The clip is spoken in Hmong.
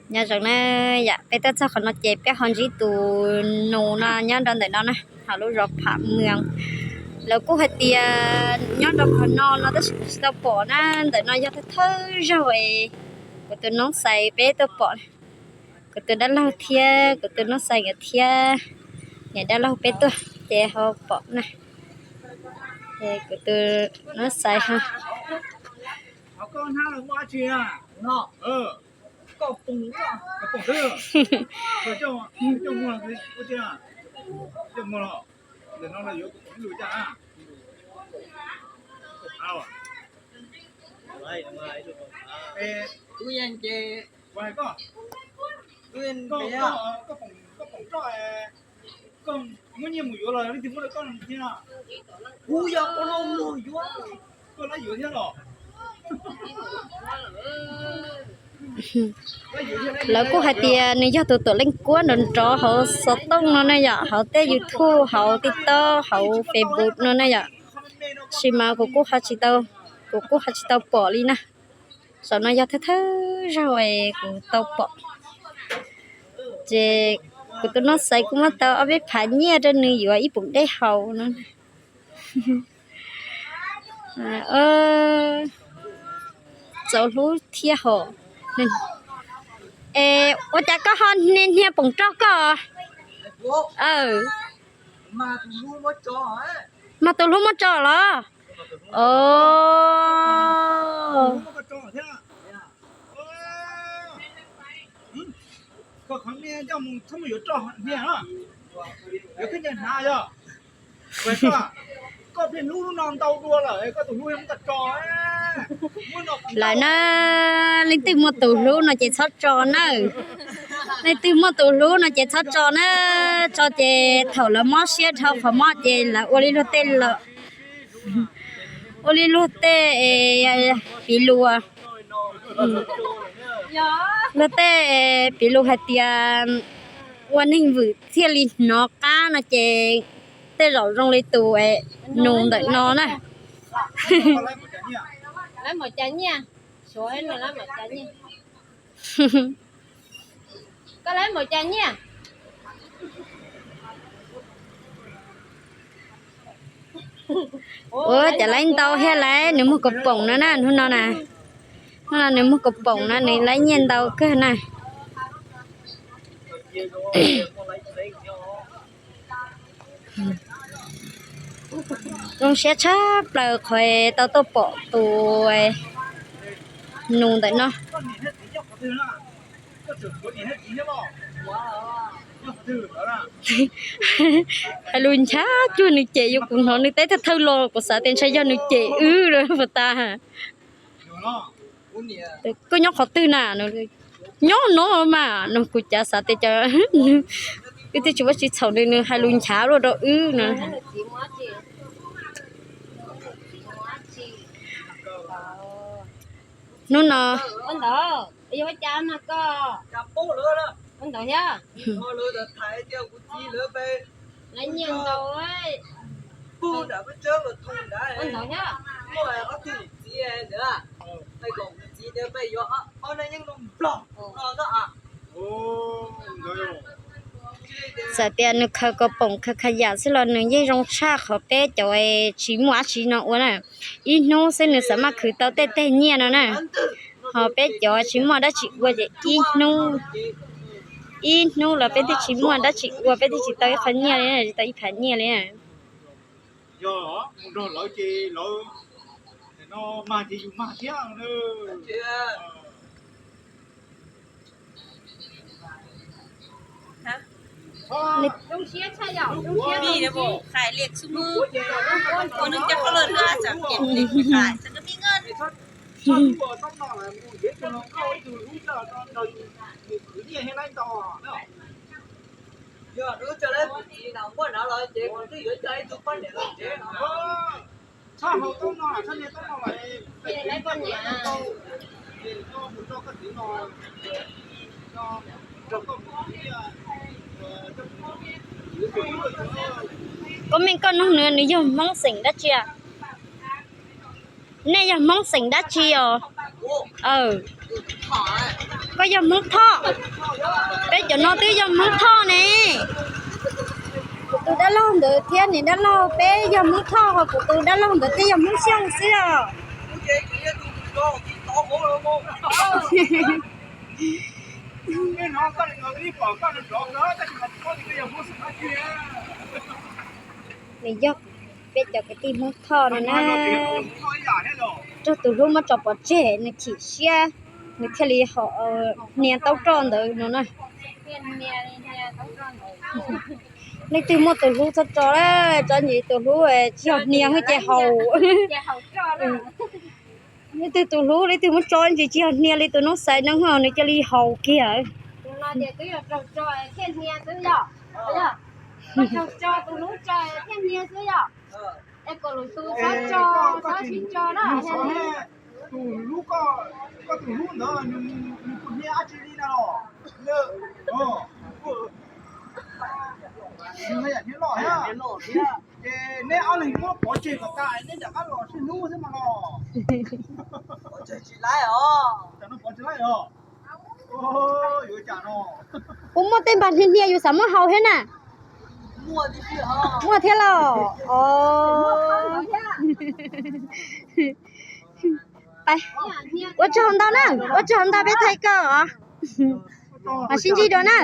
Nyob zoo na, yam peb tuaj txog qhov no ces peb ho ntsib tus nus no nyob rau ntawm no na, hauv lub zos Pham Mws. Lawv kuj hais tias nyob rau qhov no no tab sis kuv tsis tau pom na, ntawm no yog thawj thawj zaug es kuv tus noob xais peb tuaj pom, kuv tus dab laug thiab kuv tus noob xais nkawd thiab niam dab laug peb tuaj ces ho pom na. Kuv tus noob xais ho Lawv kuj hais tias nws yog tus tuam leej kuab nrov nrov hauv xov tooj no na yom, hauv tej YouTube, hauv TikTok, hauv Facebook no na yom. Tab sis mas kuv kuj ho tsis tau, kuv kuj ho tsis tau pom li na. Zaum no yog thawj thawj zaug es kuv tau pom. Ces kuv tus noob xais kuj muab tau ob peb phav nyiaj rau nws yuav ib pum dej haus no. Txaus hlub thiab hos. Es ua cas koj ho hnia poom roj koj? Mag tus hlub muab tso los? Lawm na, leej twg muaj tus hlub no ces txhob tso na. Leej twg muaj tus hlub no ces txhob tso na. Tso ces thaum lawv mob siab dhau qhov mob ces lawv ua li luag tej los, ua li luag tej piv lus, luag tej piv lus hais tias ua neeg vwm thiaj li hnov qab no ces tej zaum zoo li tus nus ntawm no na. Ua cas lawv ntau thiab lawv, nws muag kaus poom no na, hnub no na, hnub no nws muag kaus poom no nws lawv nyiaj ntau kawg na. Zoo siab tshaj plaws qhov tau tuaj pom tus nus ntawm no. Hais lus nchav cuag nws cem yus, kuv hnov nws teb thawj thawj los kuv xav tias ntshai yog nws cem wb lawm puas tas. Koj nyob qhov twg na? Nyob no mas no kuv cav xav tias cas wb twb tsis muaj tsis txhaum nws, nws hais lus nchav luaj rau wb no. Hnub no txawm tias nws khaws kaus poom khaws khaws yam xwb los nws yeej zoo tshaj qhov peb cov tsis muaj dab tsi no ua na. Ib hnub xwb nws xav maj khwv tau tej teg nyiaj no na. Ho peb cov tsis muaj dab tsi ua ces ib hnub, ib hnub los peb twb tsis muaj dab tsi ua, peb twb tsis tau ib qho nyiaj li, tsis tau ib phav nyiaj li. Koj meej koj nug nws, nws yog Hmoob xeem dab tsi? Nej yog Hmoob xeem dab tsi os? Koj yog Hmoob Thoj, peb cov no twb yog Hmoob Thoj ne. Kuv tus dab laug ntawd thiab niam dab laug peb yog Hmoob Thoj, ho kuv tus dab laug ntawd twb yog Hmoob Xyooj xwb os. Nws yog peb cov kwv tij Hmoob Thoj no na. Raug tus hlub muab tso pov tseg, nws chim siab, nws thiaj li hnia taub roj ntawd no na. Leej twg muaj tus hlub txhob tso lawm, tso ntsis tus hlub tsis yog hnia xwb ces haus. Leej twg tus hlub leej twg muab tso ntsis tsis yog hnia li tus noob xaiv neeb ho nws cia li haus kiag. Tus hlub, koj tus hlub ntawd nws mus hnia dab tsi li na los? Nws yam hnia loj thiab. Ces neb ob leeg muab pov tseg kom tas neb rov qab los sib hlub xwb mas los. Pov tsis laib os. Puas muaj tej npag hnia hnia yus xav muab haus thiab na? Muaj thiab los? Ua tsaug ntau na, ua tsaug ntau peb thaij koj os. Mam sib ntsib dua na.